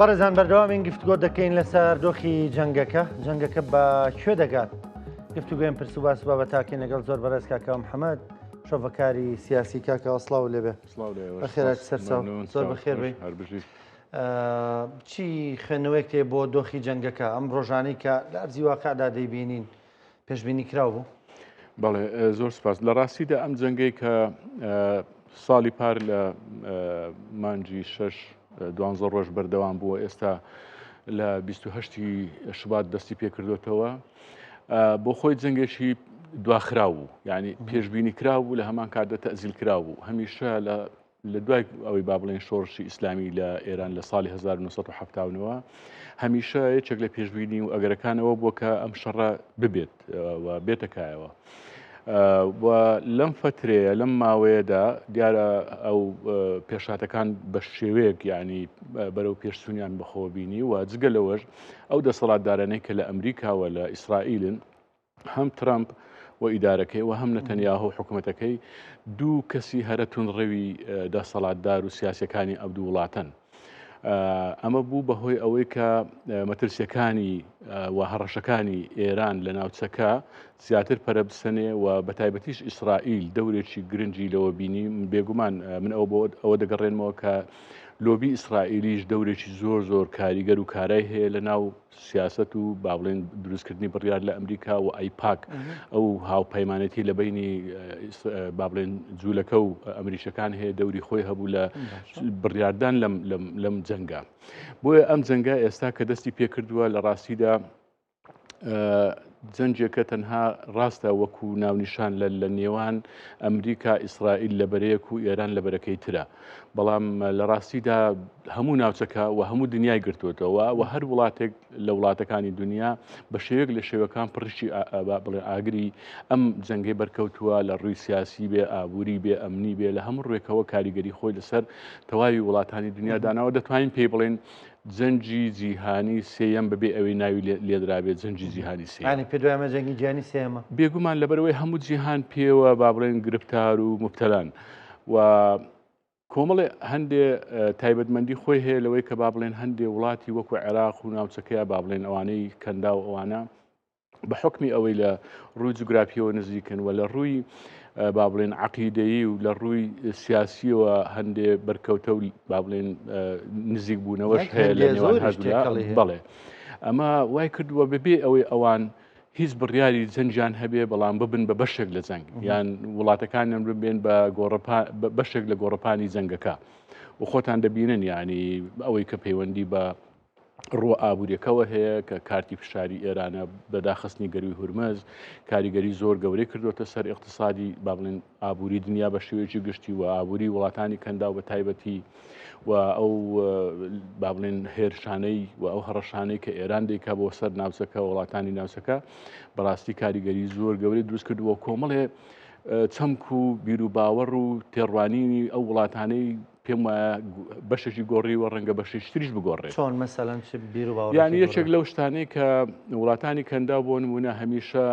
بەڕێزان بەردەوامین گفتگۆ دەکەین لەسەر دۆخی جەنگەکە جەنگەکە بە کوێ دەگات گفتوگوێن پرس و باس بابەتاکەین لەگەڵ زۆر بەڕێز کاکە محەممەد شۆڤەکاری سیاسی کاکە سڵاو لێبێ بەخێرات سەرچاو زۆر بەخێر بێ چی خوێندنەوەیەک تێ بۆ دۆخی جەنگەکە ئەم ڕۆژانەی کە لە ئەرزی واقعدا دەیبینین پێشبینی کراو بوو؟ بەڵێ زۆر سپاس لە ڕاستیدا ئەم جەنگەی کە ساڵی پار لە مانجی شش دوانزە ڕۆژ بەردەوام بووە ئێستا لە 28 شوبات دەستی پێکردوێتەوە بۆ خۆی جەنگێکی دواخراو بوو یعنی پێشبینی کراو بوو لە هەمان کاتدا تەزیل کراو بوو هەمیشە لە لە دوای ئەوەی با بڵێن شۆڕشی ئیسلامی لە ئێران لە ساڵی 1970 هەمیشە یەکێک لە پێشبینی و ئەگەرەکانەوە بووە کە ئەم شەڕە ببێت و بێتە کایەوە. و لەم فترەیە لەم ماوەیەدا دیارە ئەو پێشاتەکان بە شێوەیەک ینی بەرەو پێشچوونیان بەخۆ بینی و جگە لەوەش ئەو دەسەڵاتدارانەی کە لە ئەمریکاوە لە ئیسرائیلن هەم ترەمپ و ئیدارەکەی و هەم نەتەنیاهۆ و حکوومەتەکەی دوو کەسی هەرە توندڕەوی دەسەڵاتدار و سیاسەکانی ئەو دوو وڵاتەن. ئەمە بوو بەهۆی ئەوەی کە مەترسیەکانی و هەڕەشەکانی ئێران لە ناوچەکە زیاتر پەرە بسەنێ و بە تایبەتیش ئیسرائیل دەورێکی گرنگی لەوە بینی بێگومان من ئەو بۆ ئەوە دەگەڕێنمەوە کە لۆبی ئیسرائیلیش دەورێکی زۆر زۆر کاریگەر و کارای هەیە لە ناو سیاسەت و با بڵێن دروستکردنی بڕیار لە ئەمریکا و ئایپاک ئەو هاوپەیمانێتی لە بینی با بڵێن جوولەکە و ئەمریکەکان هەیە دەوری خۆی هەبوو لە بڕیاردان لەم لەم جەنگە بۆیە ئەم جەنگە ئێستا کە دەستی پێکردووە لە ڕاستیدا جەنگێکە تەنها ڕاستە وەکو ناونیشان لە لە نێوان ئەمریکا ئیسرائیل لە بەرەیەک و ئێران لە بەرەکەی ترە بەڵام لە ڕاستیدا هەموو ناوچەکە و هەموو دنیای گرتوێتەوە و هەر وڵاتێک لە وڵاتەکانی دنیا بە شێوەیەک لە شێوەکان پڕشی بڵێ ئاگری ئەم جەنگەی بەرکەوتووە لە ڕووی سیاسی بێ ئابووری بێ ئەمنی بێ لە هەموو ڕوێکەوە کاریگەری خۆی لەسەر تەواوی وڵاتانی دنیا داناوە دەتوانین پێی بڵێن جەنگی جیهانی سێیەم بەبێ ئەوەی ناوی لێدرابێت جەنگی جیهانی سێیەم. یانی پێت وایە ئەمە جەنگی جیهانی سێیەمە؟ بێگومان لەبەرئەوەی هەموو جیهان پێوە با بڵێن گرفتار و موبتەلان و کۆمەڵێ هەندێ تایبەتمەندی خۆی هەیە لەوەی کە با بڵێن هەندێ وڵاتی وەکو عێراق و ناوچەکەیە با بڵێن ئەوانەی کەندا و ئەوانە بە حوکمی ئەوەی لە ڕووی جوگرافیەوە نزیکن و لە ڕووی با بڵێن عقیدەیی و لە ڕووی سیاسیەوە هەندێ بەرکەوتە و با بڵێن نزیک بوونەوەش هەیە لە نێوان هەردوولا بەڵێ ئەمە وای کردووە بەبێ ئەوەی ئەوان هیچ بڕیاری جەنگیان هەبێ بەڵام ببن بە بەشێک لە جەنگ یان وڵاتەکانیان ببێن بە بەشێک لە گۆڕەپانی جەنگەکە و خۆتان دەبینن ینی ئەوەی کە پەیوەندی بە ڕووە ئابووریەکەوە هەیە کە کارتی فشاری ئێرانە بە داخستنی گەروی هورمز کاریگەری زۆر گەورەی کردوتە سەر اقتصادی با بڵێن ئابووری دنیا بە شێوەیەکی گشتی و ئابووری وڵاتانی کەنداو بە تایبەتی و ئەو با بڵێن هێرشانەی و ئەو هەڕەشانەی کە ئێران دەیکا بۆ سەر ناوچەکە وڵاتانی ناوچەکە بەڕاستی کاریگەری زۆر گەورەی دروست کردووە کۆمەڵێ چەمک و بیروباوەڕ و تێڕوانینی ئەو وڵاتانەی پێم وایە بەشێکی گۆڕیوە ڕەنگە بەشێکی تریش بگۆڕێت. چۆن مەسەلەن چ بیر و باوەڕێکی یانی یەکێک لەو شتانەی کە وڵاتانی کەنداو بۆ نمونە هەمیشە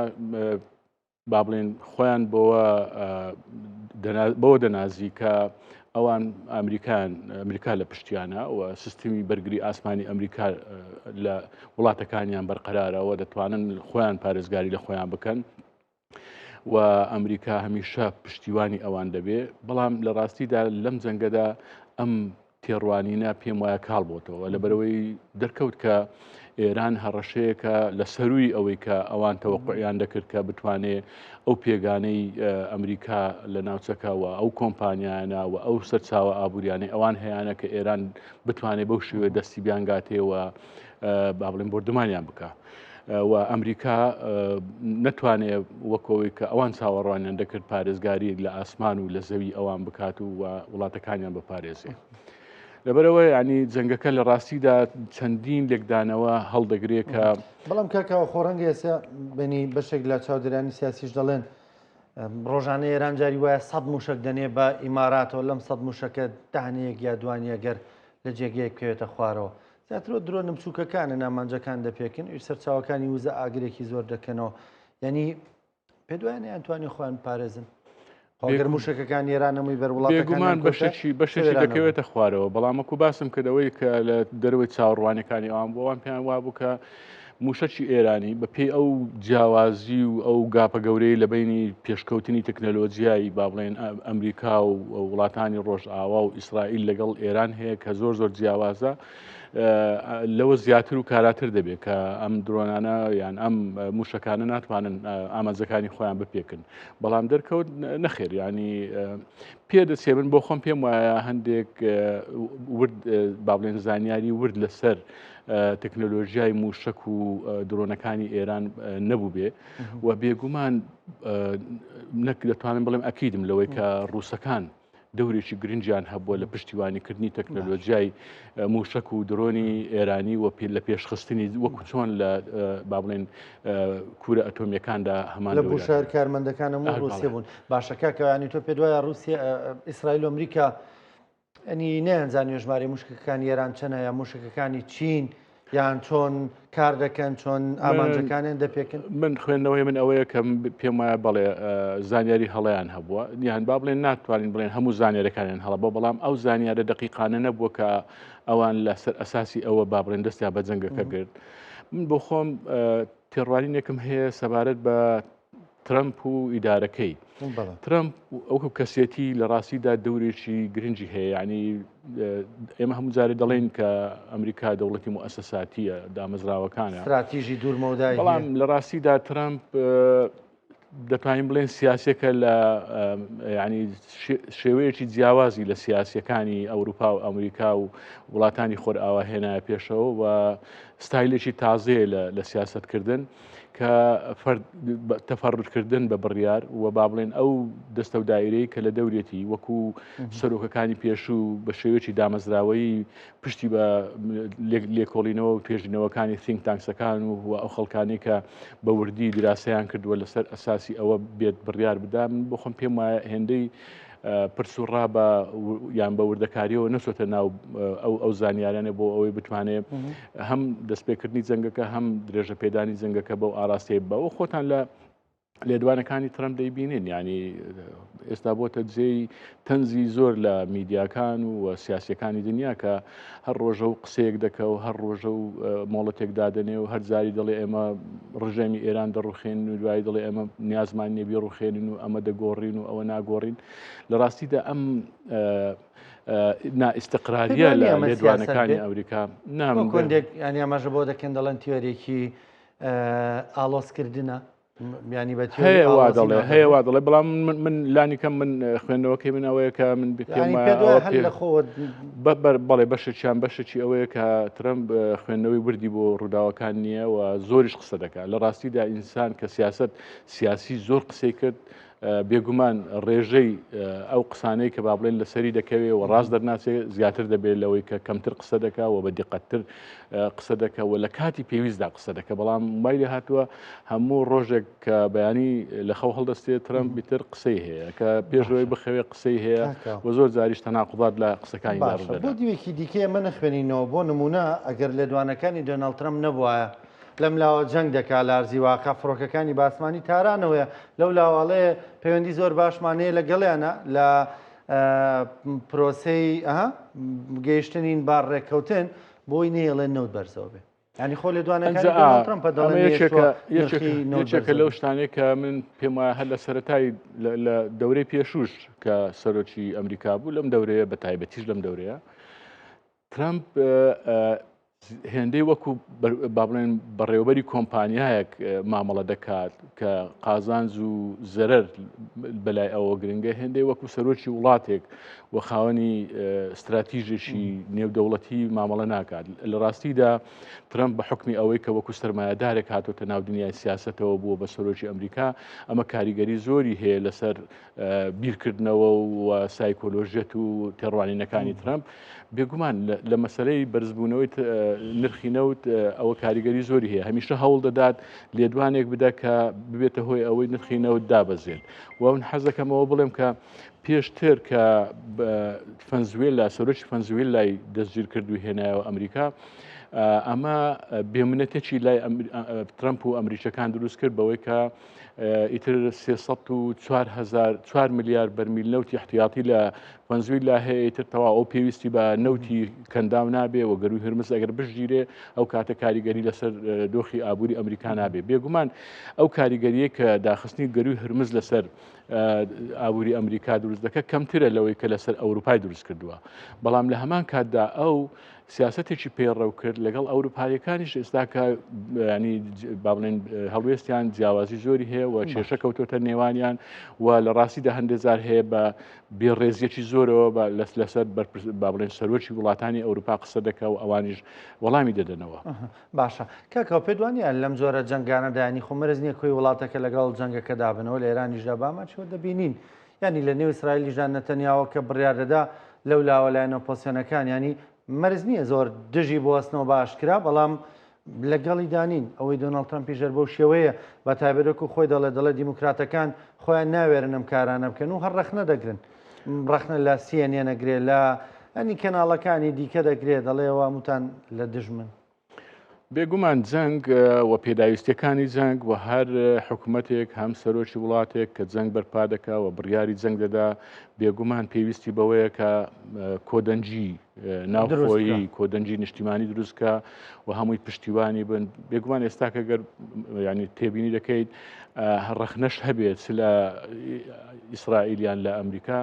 با بڵێن خۆیان بەوە بەوە دەنازی کە ئەوان ئەمریکان ئەمریکا لە پشتیانە و سیستمی بەرگری ئاسمانی ئەمریکا لە وڵاتەکانیان بەرقەرارەوە دەتوانن خۆیان پارێزگاری لە خۆیان بکەن. و ئەمریکا هەمیشە پشتیوانی ئەوان دەبێ بەڵام لە ڕاستیدا لەم جەنگەدا ئەم تێڕوانینە پێم وایە کاڵ بۆتەوە لەبەرەوەی دەرکەوت کە ئێران هەڕەشەیەکە لە سەروی ئەوەی کە ئەوان تەوەقعیان دەکرد کە بتوانێ ئەو پێگانەی ئەمریکا لە ناوچەکە و ئەو کۆمپانیانە و ئەو سەرچاوە ئابووریانەی ئەوان هەیەە کە ئێران بتوانێت بەو شێوێ دەستی بیانگاتێ و با بڵێن بردومانیان بکە. و ئەمریکا نەتوانێ وەکەوەی کە ئەوان چاوەڕوانیان دەکرد پارێزگاری لە ئاسمان و لە زەوی ئەوان بکات و وڵاتەکانیان بپارێزێ. لەبەرەوە ینی جەنگەکە لە ڕاستیدا چەندین لێکدانەوە هەڵدەگرێ کە بەڵام کاکەوە خۆڕەنگە ئێستا بنی بەشێک لە چاودێرانی سیاسیش دەڵێن ڕۆژانە ئێران جاری وایە سەد موشک دەنێ بە ئیماراتەوە لەم سەد موشەکە دانەیەک یا دوانیە گەر لە جێگەیەک بکەوێتە خوارەوە زیاترەوە درۆنە بچووکەکانن ئامانجەکان دەپێکن ئەویش سەرچاوەکانی وزە ئاگرێکی زۆر دەکەنەوە یعنی پێ دوایە نەیانتوانی خۆیان بپارێزن. خۆگەر موشەکەکانی ئێران هەمووی بەر وڵاتەکان بەشێکی بەشێکی دەکەوێتە خوارەوە، بەڵام وەکو باسم کردەوەی کە لە دەرەوەی چاوەڕوانەکانی ئەوان بۆ ئەوان پێیان وابوو کە موشەکی ئێرانی بە پێی ئەو جیاوازی و ئەو گاپە گەورەی لە بینی پێشکەوتنی تەکنەلۆجیای با بڵێن ئەمریکا و وڵاتانی ڕۆژئاوا و ئیسرائیل لەگەڵ ئێران هەیە کە زۆر زۆر جیاوازە لەوە زیاتر و کاراتر دەبێت کە ئەم درۆنانە یان ئەم موشەکانە ناتوانن ئامانجەکانی خۆیان بپێکن. بەڵام دەرکەوت نەخێر ینی پێ دەچێ من بۆ خۆم پێم وایە هەندێک ورد با بڵێن زانیاری ورد لەسەر تەکنەلۆژیای موشک و درۆنەکانی ئێران نەبوو بێ و بێگومان نەک دەتوانم بڵێم ئەکیدم لەوەی کە ڕووسەکان دەورێکی گرنگیان هەبووە لە پشتیوانیکردنی تەکنەلۆجیای موشک و درۆنی ئێرانی و لە پێشخستنی وەکو چۆن لە با بڵێن کورە ئەتۆمیەکاندا هەمان لە بوشار کارمەندەکان هەموو ڕووسیە بوون. باشە کاکەوانی تۆ پێ دوایە ڕووسیا ئیسرائیل و ئەمریکا ئەنی نەیانزانیوە ژمارەی موشکەکانی ئێران چەنە یا موشکەکانی چین یان چۆن کار دەکەن چۆن ئامانجەکانیان دەپێکن؟ من خوێندنەوەی من ئەوەیە کە پێم وایە بەڵێ زانیاری هەڵەیان هەبووە، یان با بڵێن ناتوانین بڵێن هەموو زانیارەکانیان هەڵە بووە، بەڵام ئەو زانیارە دەقیقانە نەبووە کە ئەوان لەسەر ئەساسی ئەوە با بڵێن دەستیان بە جەنگەکە گرت. من بۆ خۆم تێڕوانینێکم هەیە سەبارەت بە ترەمپ و ئیدارەکەی. ترەمپ وەکو کەسێتی لە ڕاستیدا دەورێکی گرنگی هەیە، یعنی ئێمە هەموو جارێ دەڵێن کە ئەمریکا دەوڵەتی موئەسەساتیە، دامەزراوەکانە، ستراتیژی دوورمەودای، بەڵام لە ڕاستیدا ترەمپ دەتوانین بڵێن سیاسەکە لە ینی شێوەیەکی جیاوازی لە سیاسەکانی ئەوروپا و ئەمریکا و وڵاتانی خۆرئاوا هێنایە پێشەوە و ستایلێکی تازەیە لە سیاستکردن. کە تەفەڕودکردن بە بڕیار و با بڵێن ئەو دەستە و دایرەی کە لە دەورێتی وەکو سەرۆکەکانی پێشوو بە شێوەیەکی دامەزراوەیی پشتی بە لێکۆڵینەوە و توێژینەوەکانی think tanks ەکان و ئەو خەڵکانی کە بە وردی دراسەیان کردووە لەسەر ئەساسی ئەوە بێت بڕیار بدا من بۆ خۆم پێم وایە هێندەی پرس و ڕا بە یان بە وردەکاریەوە نەچۆتە ناو ئەو ئەو زانیارانە بۆ ئەوەی بتوانێت هەم دەستپێکردنی جەنگەکە هەم درێژە پێدانی جەنگەکە بەو ئاراستەیە بەوە خۆتان لە لێدوانەکانی ترەمپ دەیبینین ینی ئێستا بۆتە جێی تەنزی زۆر لە میدیاکان و سیاسەکانی دنیا کە هەر ڕۆژە و قسەیەک دەکە و هەر ڕۆژە و مۆڵەتێک دادەنێ و هەر جاری دەڵێ ئێمە ڕژێمی ئێران دەڕوخێن و دوایی دەڵێ ئێمە نیازمان نییە بیڕوخێنین و ئەمە دەگۆڕین و ئەوە ناگۆڕین لە ڕاستیدا ئەم نائیستقراریە لە لێدوانەکانی ئەمریکا ناکۆندێک ینی ئاماژە بۆ دەکەن دەڵێن تیۆرێکی ئاڵۆزکردنە ینی بە هەیە وا دەڵێ هەیە وا دەڵێ بەڵام من لانی کەم من خوێندنەوەکەی من ئەوەیە کە من بەڵێ بەشێکیان بەشێکی ئەوەیە کە ترەمپ خوێندنەوەی وردی بۆ ڕووداوەکان نییە و زۆریش قسە دەکات لە ڕاستیدا ئینسان کە سیاست سیاسی زۆر قسەی کرد بێگومان ڕێژەی ئەو قسانەی کە با بڵێن لەسەری دەکەوێ و ڕاست دەرناچێت زیاتر دەبێت لەوەی کە کەمتر قسە دەکا و بە دیقەتتر قسە دەکە و لە کاتی پێویستدا قسە دەکە بەڵام وای لێ هاتووە هەموو ڕۆژێک کە بەیانی لە خەو هەڵدەستێت ترەمپ بیتر قسەی هەیە کە پێشەوەی بخەوێ قسەی هەیە و زۆر جاریش تەناقضات لە قسەکانی بۆ دیوێکی دیکە ئێمە نەخوێنینەوە بۆ نمونە ئەگەر لێدوانەکانی دۆناڵد ترەمپ نەبوایە لەم لاوە جەنگ دەکا لە ئەرزی واقع فڕۆکەکانی بە ئاسمانی تارانەوەیە لەو لاواڵێ پەیوەندی زۆر باشمان هەیە لەگەڵیانە لە پرۆسەی گەیشتنین بە ڕێککەوتن بۆی نەیەڵێن نەوت بەرزەوە بێ ینی خۆ لێدوانەکانی دۆناڵد ترەمپە دەڵێن یەکێکە لەو شتانەی کە من پێم وایە هەر لە سەرەتای لە دەورەی پێشوش کە سەرۆکی ئەمریکا بوو لەم دەورەیە بە تایبەتیش لەم دەورەیە ترەمپ هێندەی وەکو با بڵێن بەڕێوەبەری کۆمپانیایەک مامەڵە دەکات کە قازانج و زەرەر بەلای ئەوە گرنگە هێندەی وەکو سەرۆکی وڵاتێک و خاوەنی استراتیژێکی نێودەوڵەتی مامەڵە ناکات لە ڕاستیدا ترەمپ بە حکمی ئەوەی کە وەکو سەرمایەدارێک هاتۆتە ناو دنیای سیاستەوە بووە بە سەرۆکی ئەمریکا ئەمە کاریگەری زۆری هەیە لەسەر بیرکردنەوە و سایکۆلۆژیەت و تێڕوانینەکانی ترەمپ بێگومان لە مەسلەی بەرزبوونەوەی نرخی نەوت ئەوە کاریگەری زۆری هەیە هەمیشە هەوڵ دەدات لێدوانێک بدا کە ببێتە هۆی ئەوەی نرخی نەوت دابەزێت و من حەزەکەمەوە بڵێم کە پێشتر کە فەنزوێلا سەرۆکی فەنزوێلای دەستگیر کرد و هێنایەوە ئەمریکا. ئەمە بێمنەتێکی لای ترەمپ و ئەمریکەکان دروست کرد بەوەی کە ئیتر 4 ملیار بەرمیل نەوتی احتیاطی لە ڤەنزویلا هەیە ئیتر تەواو ئەو پێویستی بە نەوتی کەنداو نابێ و گەروی هرمز ئەگەر بشگیرێ ئەو کاتە کاریگەری لەسەر دۆخی ئابووری ئەمریکا نابێ. بێگومان ئەو کاریگەریە کە داخستنی گەروی هرمز لەسەر ئابووری ئەمریکا دروست دەکە کەمترە لەوەی کە لەسەر ئەوروپای دروست کردووە. بەڵام لە هەمان کاتدا ئەو سیاسەتێکی پەیڕەو کرد لەگەڵ ئەوروپاییەکانیش ئێستا کە ینی با بڵێن هەڵوێستیان جیاوازی زۆری هەیە و کێشە کەوتۆتە نێوانیان و لە ڕاستیدا هەندێک جار هەیە بە بێڕێزیەکی زۆرەوە بە لەس لەسەر با بڵێن سەرۆکی وڵاتانی ئەوروپا قسە دەکا و ئەوانیش وەڵامی دەدەنەوە. باشە کاکەوە پێت وانە لەم جۆرە جەنگانەدا ینی خۆ مەرج نییە کۆی وڵاتەکە لەگەڵ جەنگەکەدا بنەوە لە ئێرانیشدا بامان چۆ دەبینین یانی لە نێو ئیسرائیلیشدا نەتەنیاوە کە بڕیار دەدا لەو لاوە لایەنە ئۆپۆزسیۆنەکان یانی مەرج نییە زۆر دژی بوەستنەوە بە ئاشکرا بەڵام لەگەڵیدا نین ئەوەی دۆناڵد ترەمپیش هەر بەو شێوەیە بە تایبەت وەکو خۆی دەڵێ دەڵێ دیموکراتەکان خۆیان ناوێرن ئەم کارانە بکەن و هەر ڕەخنە دەگرن ڕەخنە لە CNN ئەگرێ لە ئەنی کەناڵەکانی دیکە دەگرێ دەڵێ واموتان لە دژمن. بێگومان جەنگ و پێداویستیەکانی جەنگ و هەر حکومەتێک هەم سەرۆکی وڵاتێک کە جەنگ بەرپا دەکا و بڕیاری جەنگ دەدا بێگومان پێویستی بەوەیە کە کۆدەنگی ناوخۆیی کۆدەنگی نیشتیمانی دروستکە و هەمووی پشتیوانی بن بێگومان ئێستا کە گەر ینی تێبینی دەکەیت ڕەخنەش هەبێت چ لە ئیسرائیلیان لە ئەمریکا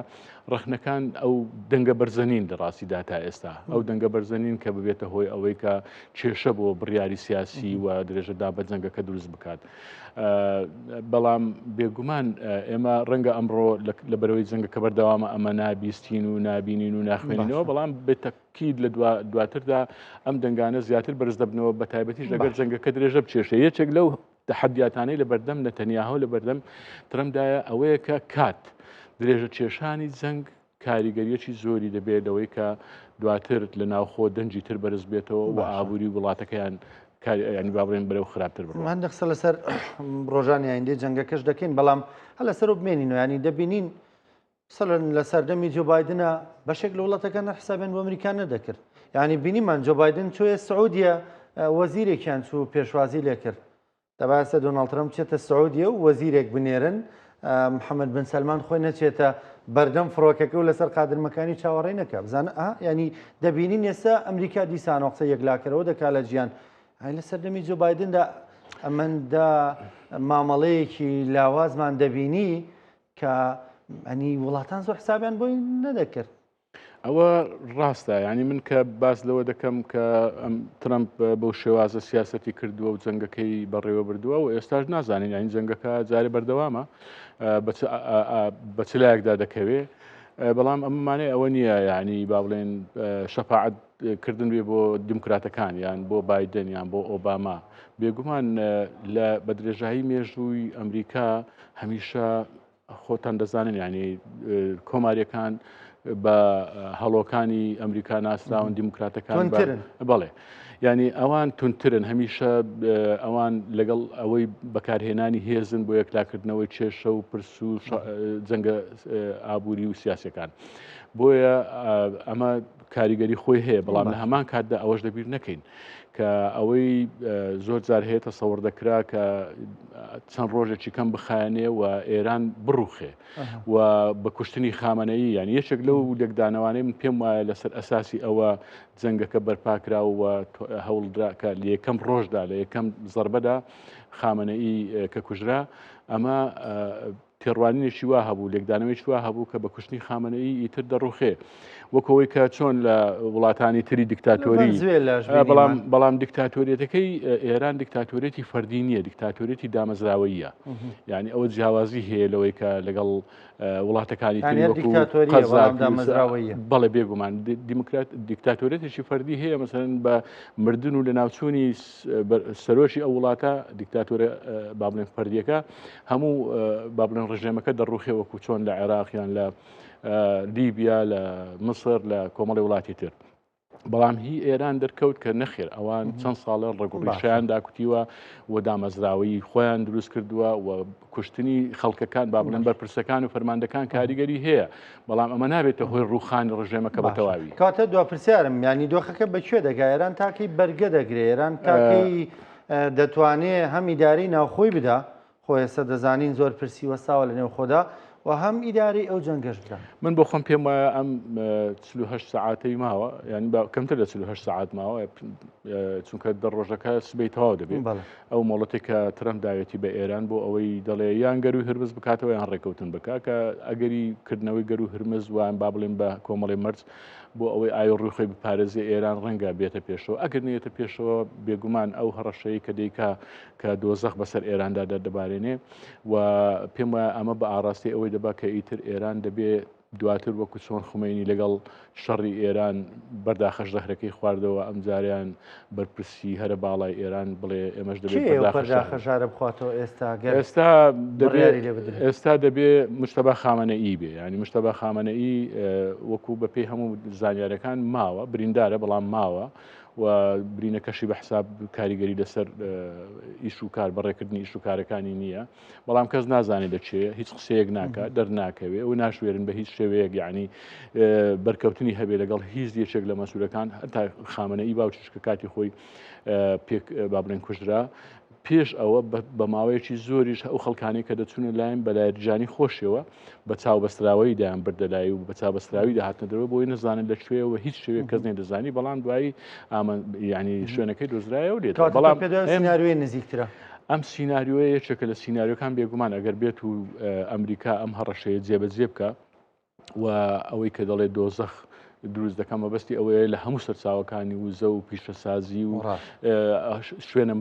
ڕەخنەکان ئەو دەنگە بەرزە نین لە ڕاستیدا تا ئێستا ئەو دەنگە بەرزە نین کە ببێتە هۆی ئەوەی کە کێشە بۆ بڕیاری سیاسی و درێژەدا بە جەنگەکە دروست بکات. بەڵام بێگومان ئێمە ڕەنگە ئەمڕۆ لە بەرەوەی جەنگەکە بەردەوامە ئەمە نابیستین و نابینین و ناخوێنینەوە بەڵام بێتەکید لە دواتردا ئەم دەنگانە زیاتر بەرز دەبنەوە بە تایبەتیش لەگەر جەنگەکە درێژە بچێشە یەکێک لەو تەحەدیاتانەی لە بەردەم نەتەنیاهۆ لە بەردەم ترەمپدایە ئەوەیە کە کات درێژە کێشانی جەنگ کاریگەریەکی زۆری دەبێت لەوەی کە دواتر لە ناوخۆ دەنگی تر بەرز بێتەوە و ئابووری وڵاتەکەیان ینی با بڵێن بەرەو خراپتر بڕۆ. هەندێک قسە لەسەر ڕۆژانی ئایندەی جەنگەکەش دەکەین بەڵام هەر لەسەر و بمێنینەوە ینی دەبینین مەسەلەن لە سەردەمی جۆ بایدنە بەشێک لە وڵاتەکان هەر حسابیان بۆ ئەمریکا نەدەکرد یعنی بینیمان جۆ بایدن چۆیە سعودیە وەزیرێکیان چوو پێشوازی لێکرد دەبا ئێستا دۆناڵد ترەمپ بچێتە سعودیە و وەزیرێک بنێرن محەممەد بن سەلمان خۆی نەچێتە بەردەم فڕۆکەکە و لەسەر قادرمەکانی چاوەڕێ نەکە بزانە ئا ینی دەبینین ئێستا ئەمریکا دیسانەوە قسە یەکلاکەرەوە دەکا لە جیان ئەی لە سەردەمی جۆ بایدندا ئەمەندە مامەڵەیەکی لاوازمان دەبینی کە ئەنی وڵاتان زۆر حسابیان بۆی نەدەکرد. ئەوە ڕاستە ینی من کە باس لەوە دەکەم کە ئەم ترەمپ بەو شێوازە سیاستی کردووە و جەنگەکەی بەڕێوە بردووە و ئێستاش نازانین یانی جەنگەکە جارێ بەردەوامە بە چ لایەکدا دەکەوێ بەڵام ئەممانەی ئەوە نییە ینی با بڵێن شەفاعت کردن بێ بۆ دیموکراتەکان یان بۆ بایدن یان بۆ ئۆباما بێگومان لە بە درێژایی مێژووی ئەمریکا هەمیشە خۆتان دەزانن ینی کۆماریەکان بە هەڵۆکانی ئەمریکا ناسراون دیموکراتەکان بەڵێ ینی ئەوان تونترن هەمیشە ئەوان لەگەڵ ئەوەی بەکارهێنانی هێزن بۆ یەکلاکردنەوەی کێشە و پرس و جەنگە ئابووری و سیاسەکان بۆیە ئەمە کاریگەری خۆی هەیە بەڵام لە هەمان کاتدا ئەوەش لەبیر نەکەین کە ئەوەی زۆر جار هەیە تەسەوڕ دەکرا کە چەند ڕۆژێکی کەم بخایەنێ و ئێران بڕوخێ و بە کوشتنی خامنەیی یان یەکێک لەو لێکدانەوانەی من پێم وایە لەسەر ئەساسی ئەوە جەنگەکە بەرپاکرا و هەوڵدرا کە لە یەکەم ڕۆژدا لە یەکەم زەربەدا خامنەیی کە کوژرا ئەمە تێڕوانینێکی وا هەبوو، لێکدانەوەیەکی وا هەبوو کە بە کوشتنی خامنەیی ئیتر دەڕوخێ. وەک ئەوەی کە چۆن لە وڵاتانی تری دیکتاتۆری بەڵام بەڵام دیکتاتۆریەتەکەی ئێران دیکتاتۆریەتی فەردی نییە، دیکتاتۆریەتی دامەزراوەییە. یعنی ئەوە جیاوازی هەیە لەوەی کە لەگەڵ وڵاتەکانی تری وەکو بەڵێ بێگومان دیموکرات دیکتاتۆریەتێکی فەردی هەیە مەسەلەن بە مردن و لەناوچوونی سەرۆکی ئەو وڵاتە دیکتاتۆرە با بڵێن فەردیەکە هەموو با بڵێن ڕژێمەکە دەڕوخێ وەکو چۆن لە عێراق یان لە لیبیا لە مسر لە کۆمەڵی وڵاتی تر. بەڵام هی ئێران دەرکەوت کە نەخێر ئەوان چەند ساڵە ڕێگوڕیشیان داکوتیوە و دامەزراوەی خۆیان دروست کردووە و کوشتنی خەڵکەکان با بڵێن بەرپرسەکان و فەرماندەکان کاریگەری هەیە بەڵام ئەمە نابێتە هۆی ڕووخانی ڕژێمەکە بە تەواوی. کاتە دوا پرسیارم یانی دۆخەکە بە کوێ دەگا ئێران تاکەی بەرگە دەگرێ ئێران تاکەی دەتوانێ هەم ئیدارەی ناوخۆی بدا خۆ ئێستا دەزانین زۆر پرسی وەستاوە لە نێوخۆدا و هەم ئیدارەی ئەو جەنگەش بدە. من بۆ خۆم پێم وایە ئەم 48 سەعاتەی ماوە یعنی با کەمتر لە 48 سەعات ماوە چونکە دە ڕۆژەکە سبەی تەواو دەبێت ئەو مۆڵەتێک کە ترەمپ داوێتی بە ئێران بۆ ئەوەی دەڵێ یان گەروی هرمز بکاتەوە یان ڕێکەوتن بکە کە ئەگەری کردنەوەی گەرو هرمز وان با بڵێن بە کۆمەڵی مەرج بۆ ئەوەی ئاوی ڕووی خۆی بپارێزێ ئێران ڕەنگە بێتە پێشەوە ئەگەر نێتە پێشەوە بێگومان ئەو هەڕەشەیە کە دەیکا کە دۆزەخ بەسەر ئێراندا دەردەبارێنێ و پێم وایە ئەمە بە ئاراستەی ئەوەی دەبا کە ئیتر ئێران دەبێ دواتر وەکو چۆن خومەینی لەگەڵ شەڕی ئێران بەرداخەش ژەهرەکەی خواردەوە ئەمجاریان بەرپرسی هەرە باڵای ئێران بڵێ ئێمەش دەبێت پەرداخە ژارە بخواتەوە ئێستا ئێستا دەبێ ئێستا دەبێ مشتبە خامنەئی بێ ینی مشتبە خامنەئی وەکو بەپێی هەموو زانیارەکان ماوە بریندارە بەڵام ماوە و برینەکەشی بە حساب کاریگەری لەسەر ئیش و کار بەڕێکردنی ئیش و کارەکانی نییە بەڵام کەس نازانێت لە چێ هیچ قسەیەک ناکات دەرناکەوێ و ناشوێرن بە هیچ شێوەیەک یعنی بەرکەوتنی هەبێ لەگەڵ هیچ یەکێک لە مەسوولەکان هەتا خامنەئی باوکیش کە کاتی خۆی پێک با بڵێن کوژرا پێش ئەوە بە ماوەیەکی زۆریش ئەو خەڵکانی کە دەچونە لاین بە لایرجانی خۆشیەوە بە چاوبەستراوەیی دەیان بردە لای و بە چاوبەستراوی دەهاتنە دەرەوە بۆی نەزانن لە کوێیەوە هیچ شوێک کەس نەیدەزانی بەڵام دوایی ئامە ینی شوێنەکەی دۆزرایە و لێت بەڵام سیناریۆی نزیکترە. ئەم سیناریۆیە یەکێکە لە سیناریۆکان بێگومان ئەگەر بێت و ئەمریکا ئەم هەڕەشەیە جێبەجێ بکە و ئەوەی کە دەڵێت دۆزەخ دروست دەکەم مەبەستی ئەوەیە لە هەموو سەرچاوەکانی وزە و پیشەسازی و شوێنە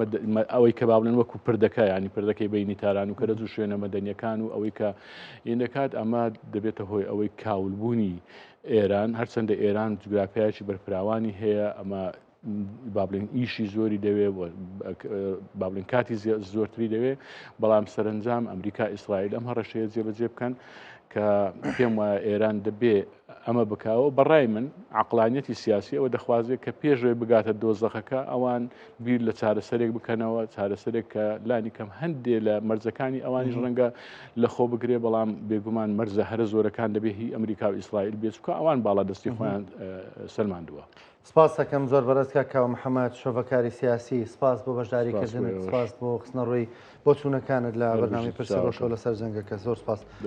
ئەوەی کە بابلن وەکو پردەکە ینی پردەکەی بینی تاران و کەرەج و شوێنە مەدەنیەکان و ئەوەی کە این دەکات ئەمە دەبێتە هۆی ئەوەی کاولبوونی ئێران هەرچەندە ئێران جوگرافیایکی بەرفراوانی هەیە ئەمە با بڵێن ئیشی زۆری دەوێ با بڵێن کاتی زۆرتری دەوێ بەڵام سەرنجام ئەمریکا ئیسرائیل ئەم هەڕەشەیە جێبەجێ بکەن کە پێم وایە ئێران دەبێ ئەمە بکاوە بەڕای من عقلانیەتی سیاسی ئەوە دەخوازێت کە پێشەوەی بگاتە دۆزەخەکە ئەوان بیر لە چارەسەرێک بکەنەوە چارەسەرێک کە لانی کەم هەندێ لە مەرجەکانی ئەوانیش ڕەنگە لە خۆ بگرێ بەڵام بێگومان مەرجە هەرە زۆرەکان دەبێ هی ئەمریکا و ئیسرائیل بێت چونکە ئەوان باڵا دەستی خۆیان سەلماندووە. سپاست دەکەم زۆر بەڕێز کاک کاوە محەمەد شرۆڤەکاری سیاسی سپاس بۆ بەشداری کردنت سپاس بۆ خستنەڕووی بۆچوونەکانت لە بەرنامەی پرسی ڕۆژەوە لەسەر جەنگەکە زۆر سپاس.